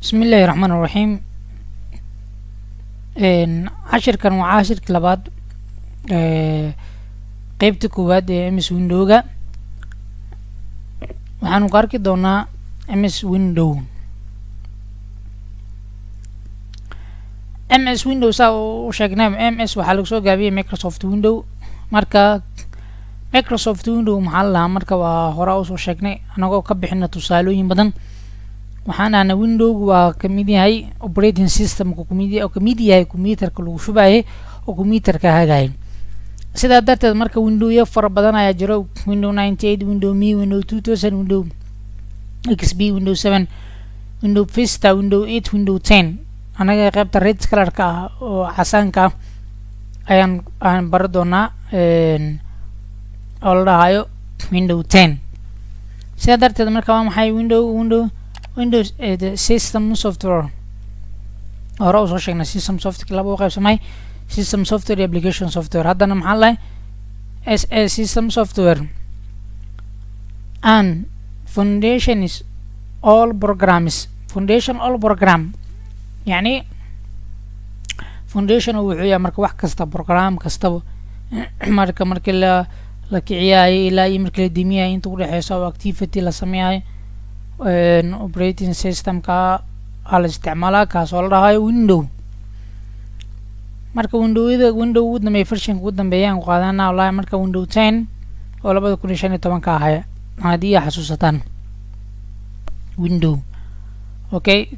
Bismillaahi Raxmaani Raxiim. Cashirkan waa cashirka labaad, qeybta koowaad ee MS Windowga. Waxaanu ku arki doonaa MS Window. MS Window saa u sheegnay, MS waxaa lagu soo gaabiyey Microsoft Window. Marka Microsoft Window maxaa la lahaa? Marka waa horaa usoo sheegnay, anagoo ka bixina tusaalooyin badan. Waxaan ahna Windowgu waa kamid yahay operating systemka, kumid oo kamid yahay computerka lagu shubaayay oo computerka hagaya. Sidaa darteed marka windowyo fara badan ayaa jiro: Window 98, Window Me, Window 2000, Window XP, Window 7, Window Vista, Window 8, Window 10. Anaga qeybta red colorka ah oo casaanka ah ayaan aan bari doonaa, oo la dhahayo Window 10. Sidaa darteed marka waa maxay Window? Windows system software hore usoo sheegnay. System software laba u qaybsamay: system software iyo application software. Haddana maxaa lahay? S A system software and foundation is all programs, foundation all program. Yani foundation wuxuu yahay marka wax kasta, program kastaba, marka markii la kiciyayo ilaa iyo markii la dimiyayo, inta udhexeysa oo activity la sameeyayo, operating systemka aa la isticmaalaa, kaas oo la dhahayo Window. Marka windowyada, Window ugu dambeeya, versionka ugu dambeeya aan ku qaadana wallahi marka Window 10 oo 2015-ka ahaya, haddii aa xasuusataan Window. Okay,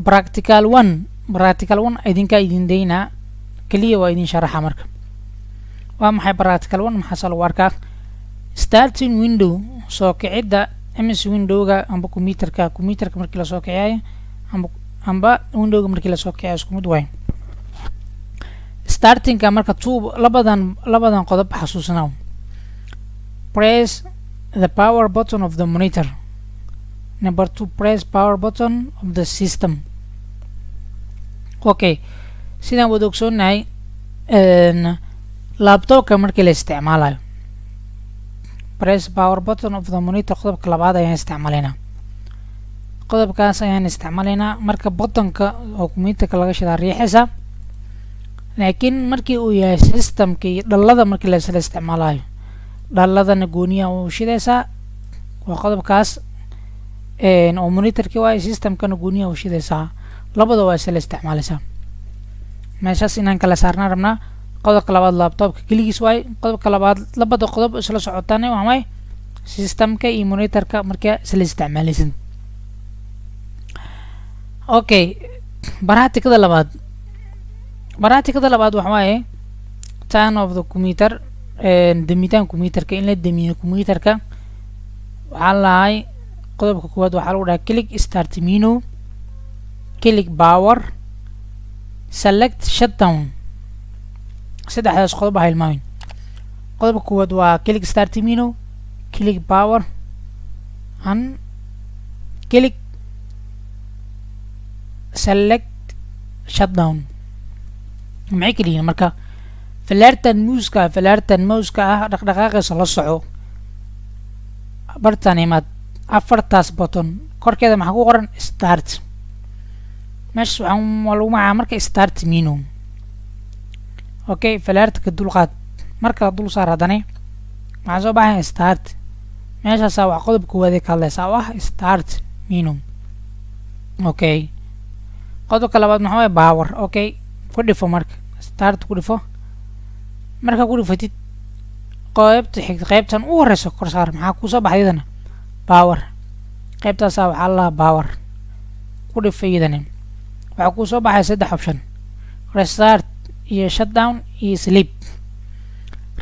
practical one. Practical one idinkaa idin daynaa, keliya waa idin sharaxa. Marka waa maxay practical one? Maxaase lagu arkaa? Starting Window, soo kicidda MS Windowga amba computerka markii lasoo kiciyayo amba Windowga markii lasoo kiciyayo, isku mid waay. Startingka marka two, labadan qodob xasuusnaaw: press the power button of the monitor, number two, press power button of the system. Okay, sidaan wada ogsoonahay, laptopka markii la isticmaalayo, press power button of the monitor, qodobka labaad ayaan isticmaalaynaa, qodobkaas ayaan isticmaalaynaa. Marka buttonka oo computerka laga shidaa riixaysa, laakiin markii uu yahay systemka iyo dhalada markii laisla isticmaalayo, dhaladana gooniya u shidaysaa, waa qodobkaas oo monitorki waayo, systemkana gooniya u shidaysaa, labada waa isla isticmaalaysaa. Meeshaas inaan kala saarnaa rabnaa. Qodobka labaad laptopka keligiis waayo. Qodobka labaad, labada qodob isla socotaan waa may systemka iyo monitorka markaa isla isticmaalaysid. Okay, practicada labaad. Practicada labaad waxa waaye turn off the computer, demitaan computerka. In la demiyo computerka waxaa lahay, qodobka koowaad waxaa lagu dhahay click start menu, click power, select shutdown. Saddexdaas qodob ha hilmaamin. Qodobka koowaad waa click start menu, click power and click select shutdown. Maxay kala yihiin? Marka falaartan mouseka ah dhaqdhaqaaqaysa la soco. Bartan imaad, afartaas button korkeeda maxaa ku qoran? Start. Meeshas waxaa waa lagu magacaa marka start menu. Okay, falaarta ka dulqaad, marka la dul saar, haddana maxaa soo baxaya? Start. Meeshaasaa wax qodob koowaad ay ka hadlaysaa oo ah start menu. Okay, qodobka labaad maxaa waye? Power. Okay, ku dhifo marka start, ku dhifo. Markaa ku dhifatid, qeybta xigta, qeybtan u horeysa kor saar. Maxaa kusoo baxay iyadana? Power. Qeybtaasaa waxaa la lahaa power. Ku dhifa iyadana, waxaa kusoo baxaya saddex option: restart iyo shutdown iyo sleep.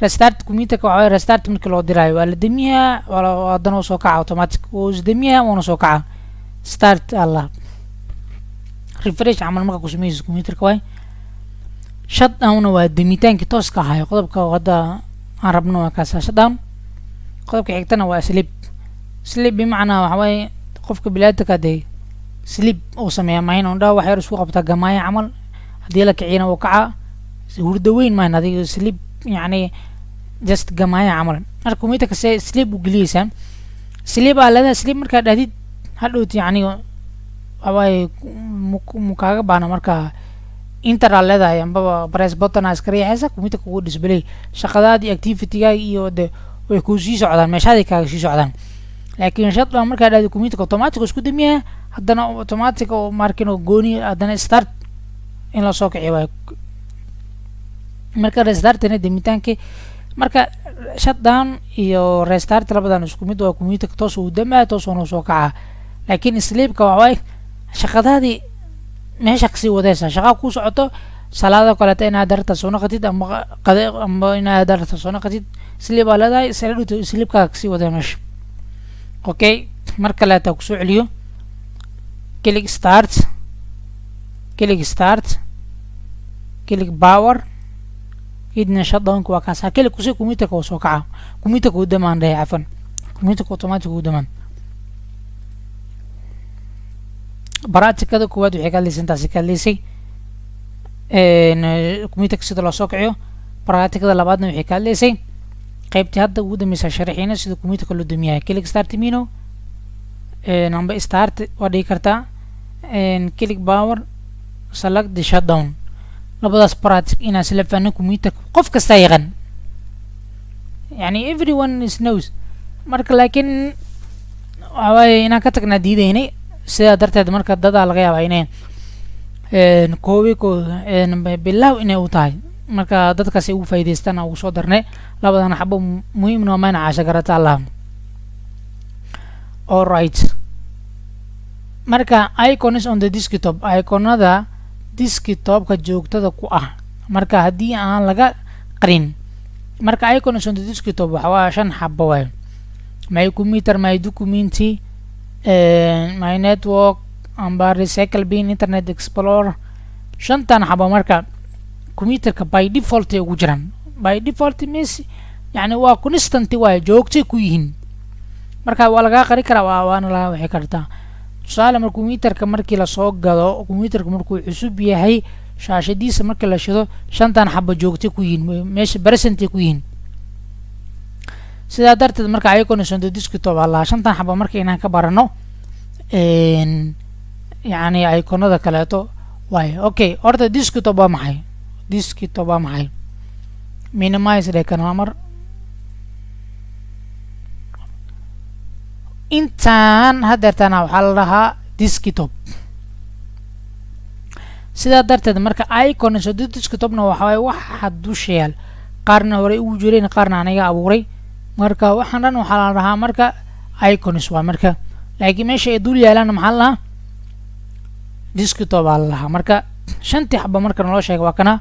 Restart computerka waxaa waye restart markii loo diraayo, waa la demiyaa, waa haddana soo kaca automatic, wuu isdemiyaa, wuuna soo kaca. Start allah refresh camal marka ku sameyso computerka waay. Shutdownna waa demitaankii tooska ahayo. Qodobka hadda aan rabno waa kaasa, shutdown. Qodobka xigtana waa sleep. Sleep bimacnaa waxa waaye qofka bilaadanka dee sleep uu sameeya mahin undhaa wax yar isku qabtaa, gamaaya camal. Haddii la kiciyana wuu kacaa. Hurdo weyn mahin adiga, sleep yacni just gamaaya camal. Marka computerka see sleep u geliyeysaa? Sleep aa leedahay. Sleep markaa dhahdid, hadhowt yacni Waxawaaye mukaaga baana. Marka enter aa leedahay ambaba press button aa iska riixaysa, computerka kugu display shaqadaadii, activity-gaaga iyo de way kuu sii socdaan, meeshaadii kaaga sii socdaan. Laakiin shutdown markaa dhahdo, computerka automatic isku damiyaa, haddana automatic oo markin oo gooni, haddana start in lasoo kiciyo waayo. Marka restartna demitaankii. Marka shutdown iyo restart labadan isku mid waa, computerka toos uu damaa, toos uuna soo kacaa. Laakiin sleepka waxa waaye shaqadaadii meesha kasii wadaysa, shaqaa ku socoto, salaada kaleeto inaad darta soo noqotid ama qade ama inaad darta soo noqotid, sleep aa leedahay, isla dhigto, sleepkaaga kasii waday meesha. Okay, mar kaleeta kusoo celiyo. Click start, click start, click power, kadibna shutdownka waa kaasa. Click kusii, computerka waa soo kaca, computerka uu damaan dhahay, cafan, computerka automatic uu damaan. Baraatikada koowaad waxay ka hadlaysay intaasi ka hadlaysay computerka sida loo soo kiciyo. Baraatikada labaadna waxay ka hadlaysay qaybtii hadda ugu dambeysa sharaxiina sida computerka loo damiyahay. Click start menu amba start waa dhigi kartaa, click power, select the shutdown. Labadaas practic inaan isla fahno, computerka qof kastaa yaqaan, yani everyone is knows. Marka laakiin waxa waaye inaan ka tagnaa diidaynay. Sidaa darteed marka dadaa laga yaabaa inay koobi ko bilow inay u tahay. Marka dadkaas ay ugu faa'iidaystaan ugu soo darnay labadan xabo muhiimna waa mayna caasha garata Allah. Alright, marka icons on the desktop, iconada desktopka joogtada ku ah, marka haddii aan laga qarin. Marka icons on the desktop waxa waa shan xabo waayo: my computer, my document, my network amba recycle bin, Internet Explorer. Shantan xabo marka computerka by default ay ugu jiraan. By default means yani waa constant waaye, joogtay ku yihiin. Marka waa lagaa qari karaa, waana laga wixi kartaa. Tusaale, mar computerka markii lasoo gado, computerka markuu cusub yahay, shaashadiisa markii la shido, shantan xabo joogtay ku yihiin meesha, present ay ku yihiin. Sidaa darteed marka icons on the desktop aa lahaa shantan xabo. Marka inaan ka barano yani iconada kaleeto waayo. Okay, horta desktop waa maxay? Desktop waa maxay? Minimize dhe kan mar. Intaan hadeertana waxaa la dhahaa desktop. Sidaa darteed marka icons on the desktopna waxa waaye waxa dusha yaal, qaarna horey ugu jireen, qaarna aniga abuuray. Marka waxaan dhan waxaa la dhahaa marka icons waa. Marka laakiin meesha ay dul yaalaan maxaa la dhahaa? Desktop baa la dhahaa. Marka shantii xaba marka naloo sheega waa kana: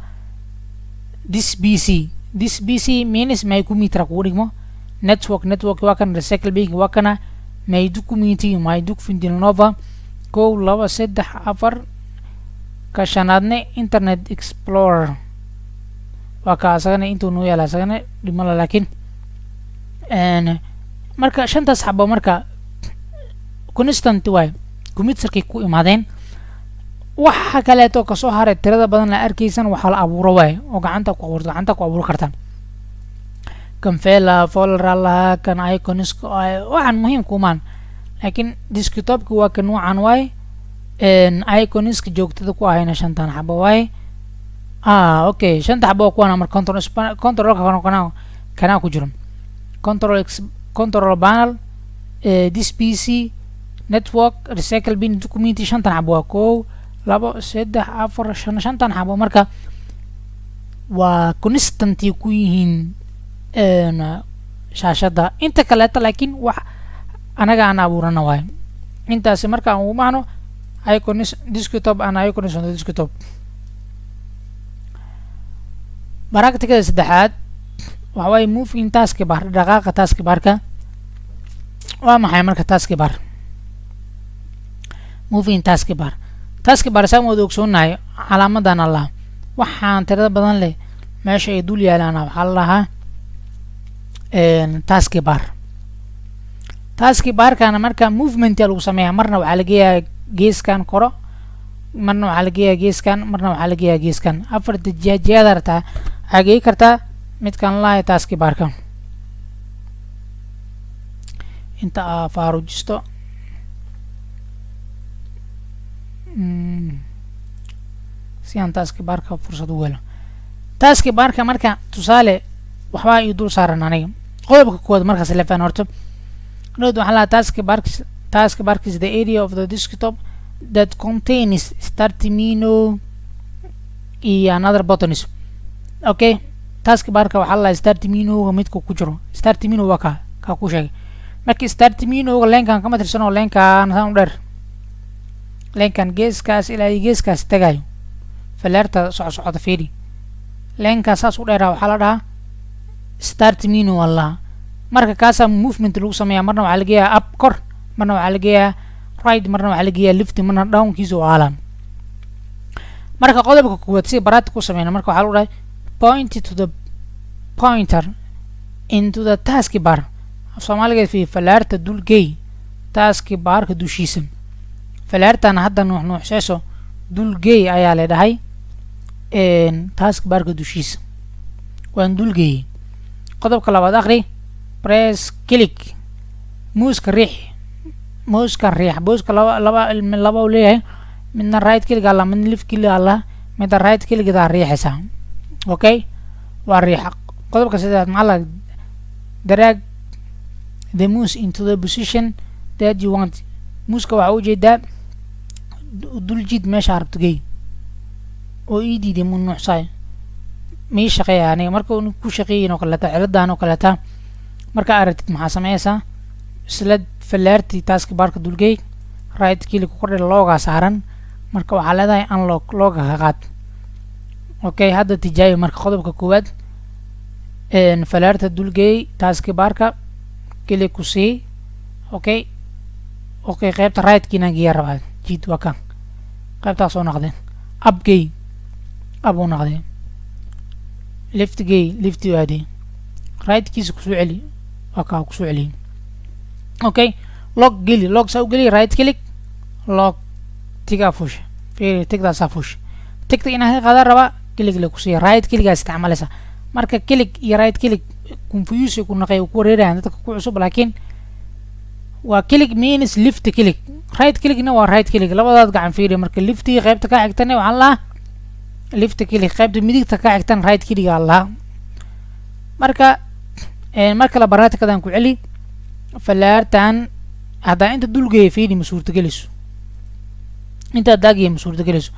this PC. This PC means my computer kugu dhigmo. Network, network waa kana. Recycle bin waa kana. My document, my document nova, kow, laba, saddex, afar. Ka shanaadne Internet Explorer waa ka, asagana intuu noo yaala, asagana dhimala. Laakiin marka shantaas xabo marka constant waay, computerkay ku imaadeen. Waxa kaleeto kasoo haray tirada badan la arkaysan waxaa la abuuro waay, oo gacanta ku abuurto, gacanta ku abuuri kartaan. Kan file folder lahaa, kan icons, waxaan muhiim kumaan. Laakiin desktopka waa kan noocan waay, iconska joogtada ku ahayna shantan xabo waaye. Okay, shanta xabo waa kuwana. Marka control controlka kana kanaa ku jiro control x, control panel, this PC, network, recycle bin, document. Shantan xabo waa kow, labo, saddex, afar, shan. Shantan xabo marka waa constanty ku yihiin shaashadda. Inta kaleeta laakiin wax anaga aan abuurana waayo. Intaasi marka aan ugu mahno icons desktop and icons on the desktop. Practicada saddexaad waxa waaye moving taskbar, dhaqaaqa taskbarka. Waa maxay marka taskbar? Moving taskbar, taskbar saan wada ogsoonahay, calaamadan allah waxaan tirada badan leh meesha ay dul yaalaana waxaa la dhahaa taskbar. Taskbarkana marka movement yaa lagu sameeyaa. Marna waxaa laga yahaa geeskan koro, marna waxaa laga yahaa geeskan, marna waxaa laga yahaa geeskan. Afarta jiha jihaad artaa waxaa gei kartaa midkan lahay taskbarka. Inta aa faarujisto. Si aan taskbarka fursad u helo taskbarka. Marka tusaale waxbaa ii dul saaran aniga. Qodobka koowaad markaas la fahn horta note waxaa lahaa taskbar. Taskbar is the area of the desktop that contains start menu iyo another buttons. Okay, taskbarka waxaa la start menuga midka ku jiro. Start menu waa ka ku sheegay. Marka start menuga line-kan kama tirsano, line-kan saan u dheer, line-kan geeskaas ilaa iyo geeskaas tagayo, faleerta soco socota, fiiri, line-kaas saas u dheeraa waxaa la dhahaa start menu waa lahaa. Marka kaasaa movement lagu sameeyaa. Marna waxaa laga geeyaa up, kor, marna waxaa la geeyaa right, marna waxaa la geeyaa left, marna downkiisa oo aalam. Marka qodobka koowaad si practice ku sameyna, marka waxaa lagu dhahay point to the pointer into the task bar. Af Soomaaliga fi falaarta dulgey taskbarka dushiisa. Falaartan hadda nuux nuuxseyso dulgey ayaa la dhahay taskbarka dushiisa. Waan dulgeeyey. Qodobka labaad akhri: press click, mouseka riix, mouseka riix. Mouseka laba laba laba uu leeyahay, midna right click alla, midna left click alla. Midna right clickdaa riixaysaa. Okay, waa riixa. Qodobka saddexaad maxaa la? Drag the mouse into the position that you want. Mouseka waxaa ujeedaa dul jiid, meesha rabto gey. Oo ii diiday, mu nuuxsaay, ma ii shaqeeya aniga. Marka uu ku shaqeeyin oo kaleeta, ciladan oo kaleeta marka aragtid, maxaa sameysaa? Isla fallaartii taskbarka dulgey, right click ku kordhi, lock-gaa saaran. Marka waxaa leedahay unlock, lock-ga ka qaad. Okay, hadda tijaabi. Marka qodobka koowaad, falaarta dulgeey taskbarka, click ku sii. Okay, qaybta rightkiina geeya rabaa, jiid, waa kan qaybtaas oo noqdeen. Up gey, up uu noqdee. Left gey, left u aadey. Rightkiisa kusoo celi, waa kaa kusoo celiyey. Okay, lock geli. Lock saa u geli: right click, lock, tick-gaa fusha. Fiiri, tick-daasaa fusha. Tick-ta inaan ka qaadan rabaa, click la kusiiya, right click-gaa isticmaalaysa. Marka click iyo right click confuse ku naqay, ku wareerayaan dadka ku cusub, laakiin waa click means left click, right clickna waa right click. Labadaad gacan fiiri. Marka leftigii qaybta ka xigtana waxaan lahaa left click, qaybta midigta ka xigtana right click aa lahaa. Marka mar kale practice-kadan ku celi. Falaartan haddaa inta dulgeeya, fiiri, ma suurtagelayso. Inta daagiya ma suurtagelayso.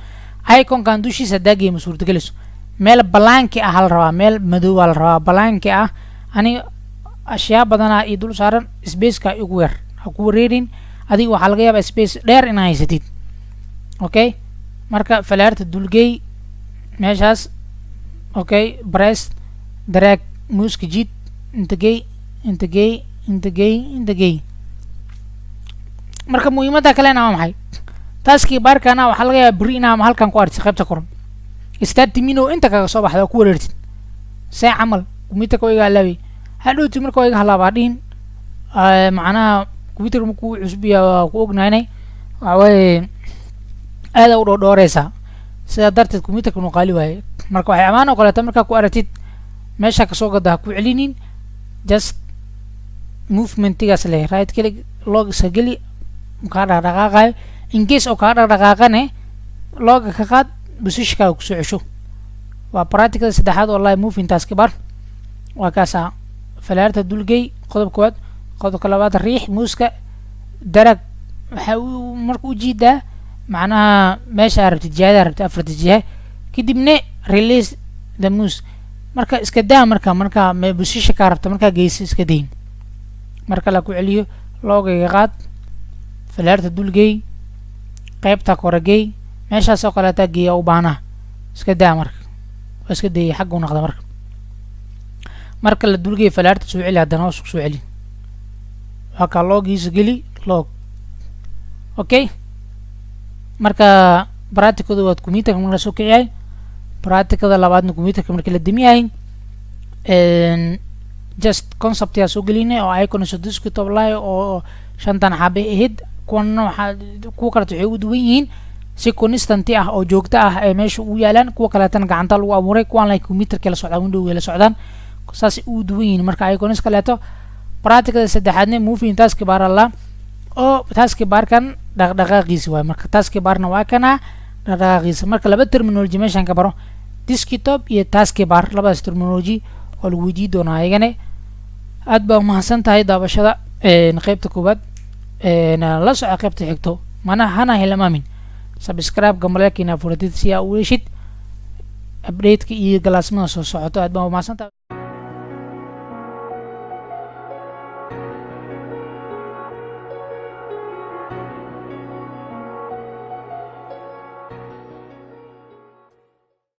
Iconkan dushiisa daagiya ma suurtagelayso. Meel blank-i ah la rabaa, meel madow aa la rabaa, blank-i ah. Aniga ashyaa badanaa io dul saaran, spaceka igu yar. Ha ku wareerin adiga, waxaa laga yaabaa space dheer inaa haysatid. Okay, marka falaarta dulgey meeshaas. Okay, press, drag, mouseka jiid, inta gey, inta gey, inta gey, inta gey. Marka muhiimadda kalena waa maxay? Taskbarkana waxaa laga yaabaa beri inaa halkan ku aragtid qaybta koran start menu inta kaga soo baxda oo ku wareertid, see camal computerka waa iga halaabay hadhowti. Marka waa iga halaabaa dhihin, macnaha computerka markuu cusub yahay waa ku ognaanay, waxa waaye aada u dhoodhooreysaa. Sidaa darteed computerka nu qaali waaye. Marka waxay amaan oo kaleeta markaa ku aragtid meesha kasoo gada, ha ku celinin, just movementigaas leh, right click, lock iska geli, kaa dhaqdhaqaaqayo. In case oo kaa dhaqdhaqaaqane, lock-ga ka qaad, positionkaaga kusoo cesho. Waa practicada saddexaad. Wallahi moving taskbar waa kaasaa. Falaarta dulgey, qodob koowaad. Qodobka labaad, riix mouseka, drag, waxa uu marka u jiidaa macnaha meesha aa rabtid, jihada rabtid, afarta jiha. Kadibna release the mouse. Marka iska daa. Marka position kaa rabta markaa geysa, iska dayn. Marka la ku celiyo, lock-gayga qaad, falaarta dulgey, qaybta kore gey, meeshaas oo kaleetaa geeya u baanaa. Iska daa. Marka waa iska dayay, xagga u noqda. Marka la dulgey falaarta, soo celi, haddana hoos kusoo celi, waa kaa lock-giisa geli, lock. Okay, marka practicada waad computerka marka lasoo kiciyahay, practicada labaadna computerka marka la damiyahay. Just concept yaa soo gelinay oo icons desktop lie oo shantan xabe ahayd. Kuwana waxaa kuwa kaleeto waxay ugu duwan yihiin si constanty ah oo joogto ah ee meesha ugu yaalaan. Kuwa kaleetana gacanta lagu abuuray, kuwan like computerka la socdaan, windowga la socdaan, saasay ugu duwan yihiin. Marka icons kaleeto, practicada saddexaadna moving taskbar alla. Oo taskbarkan dhaqdhaqaaqiisa waay. Marka taskbarna waa kana dhaqdhaqaaqiisa. Marka laba terminology meeshaan ka baro, desktop iyo taskbar. Labadaas terminology waa lagu weydii doonaa ayagane. Aad baa umahadsan tahay daawashada qeybta koowaad. La soco qeybta xigto. Mana hana hilmaamin subscribe, gambaleelka inaa furatid si aa u heshid update-ka iyo galaasmada soo socoto. Aad baa umahadsan tahay.